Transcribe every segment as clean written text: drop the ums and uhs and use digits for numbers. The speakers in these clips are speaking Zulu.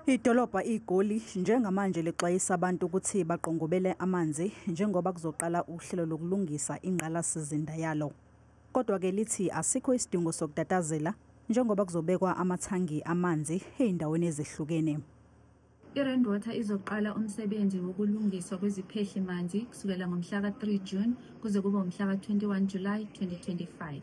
Idolobha iGoli njengamanje lixwayisa abantu ukuthi baqongobele amanzi njengoba kuzoqala uhlelo lokulungisa ingqalasizinda yalo. Kodwa-ke lithi asikho isidingo sokutatazela njengoba kuzobekwa amathangi amanzi ey'ndaweni ezehlukene. I-Rand Water izoqala umsebenzi wokulungiswa kweziphehlimanzi kusukela ngomhla ka-3 June kuze kube umhla ka-21 July 2025.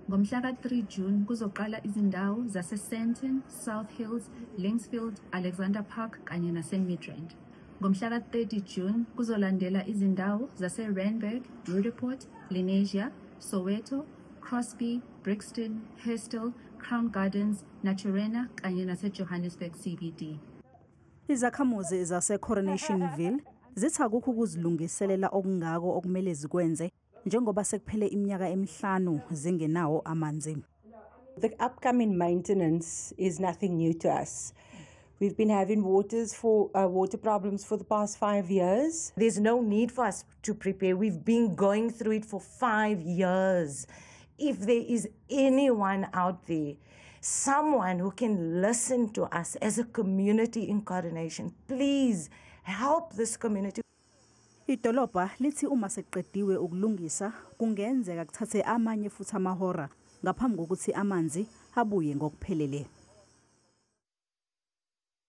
Ngomhla ka-3 June kuzoqala izindawo zase-Sandton, South Hills, Linksfield, Alexander Park kanye nase-Midrand. Ngomhla ka-30 June kuzolandela izindawo zase-Randburg, Roodepoort, Lenasia, Soweto, Crosby, Brixton, Hostel, Crown Gardens, Naturena kanye nase-Johannesburg CBD. Izakhamuzi zase-Coronationville zithi akukho ukuzilungiselela okungako okumele zikwenze njengoba sekuphele iminyaka emihlanu zingenawo amanzi. The upcoming maintenance is nothing new to us. We've been having water problems for the past 5 years. There's no need for us to prepare. We've been going through it for 5 years. If there is anyone out there, someone who can listen to us as a community in Coronation, please help this community. Idolobha lithi uma sekuqediwe ukulungisa kungenzeka kuthathe amanye futhi amahora ngaphambi kokuthi amanzi abuye ngokuphelele.